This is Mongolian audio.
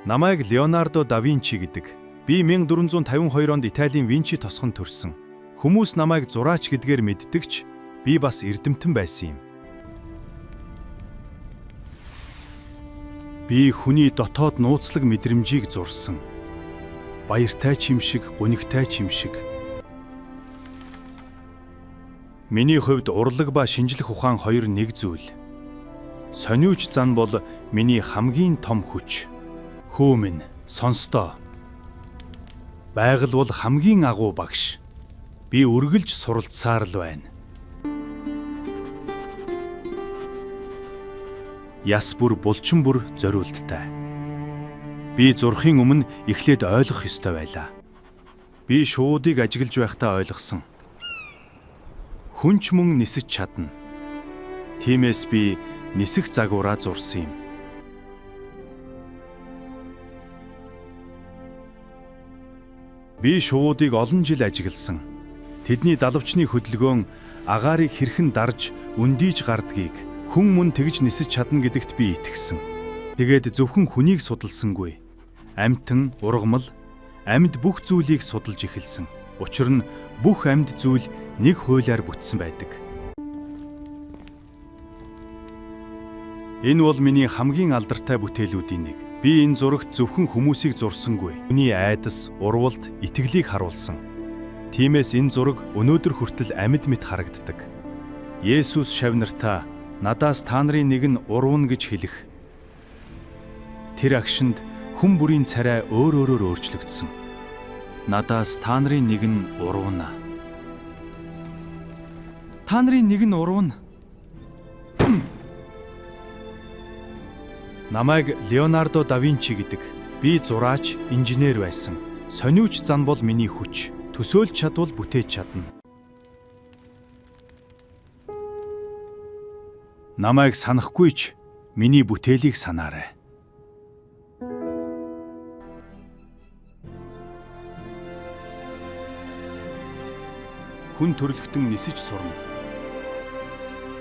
Намайг Леонардо да Винчи гэдэг. Би 1452 онд Италийн Винчи тосгонд төрсөн. Хүмүүс намайг зураач гэдгээр мэддэг ч би бас эрдэмтэн байсан юм. Би хүний дотоод нууцлаг мэдрэмжийг зурсан. Баяртай ч юм шиг, гунигтай ч юм шиг. Миний хувьд урлаг ба шинжлэх ухаан хоёр нэг зүйл. Сониуч зан бол миний хамгийн том хүч. Хүү минь, сонстоо. Байгаль бол хамгийн агуу багш. Би үргэлж суралцсаар л байна. Яс бүр булчин бүр зориулттай. Би зурхын өмнө эхлээд ойлгох ёстой байлаа. Би шуудыг ажиглаж байхдаа ойлгосон. Хүн ч мөн нисэж чадна. Тиймээс би нисэх загвараа зурсан юм. Би шувуудыг олон жил ажигласан. Тэдний далавчны хөдөлгөөн агаарыг хэрхэн дарж, өндийж гардгийг хүн мөн тэгж нисэж чадна гэдэгт би итгэсэн. Тэгээд зөвхөн хүнийг судалсангүй. Амьтан, ургамал, амьд бүх зүйлийг судалж эхэлсэн. Учир нь бүх амьд зүйл нэг хуулиар бүтсэн байдаг. Энэ бол миний хамгийн алдартай бүтээлүүдийн нэг. Би энэ зурагт зөвхөн хүмүүсийг зурсангүй. Хүний айдас, урвалт, итгэлийг харуулсан. Тиймээс энэ зураг өнөөдөр хүртэл амьд мэт харагддаг. Есүс шавь нартаа надаас та нарын нэг нь урвна гэж хэлэх. Тэр агшинд хүн бүрийн царай өөр өөрөөр өөрчлөгдсөн. Надаас та нарын нэг нь урвна. Та нарын нэг нь урвна. Намайг Леонардо да Винчи гэдэг. Би зураач, инженер байсан. Сониуч зан бол миний хүч. Төсөөлж чадвал бүтээж чадна. Намайг санахгүй ч миний бүтээлийг санаарай. Хүн төрөлхтөн нисэж сурна.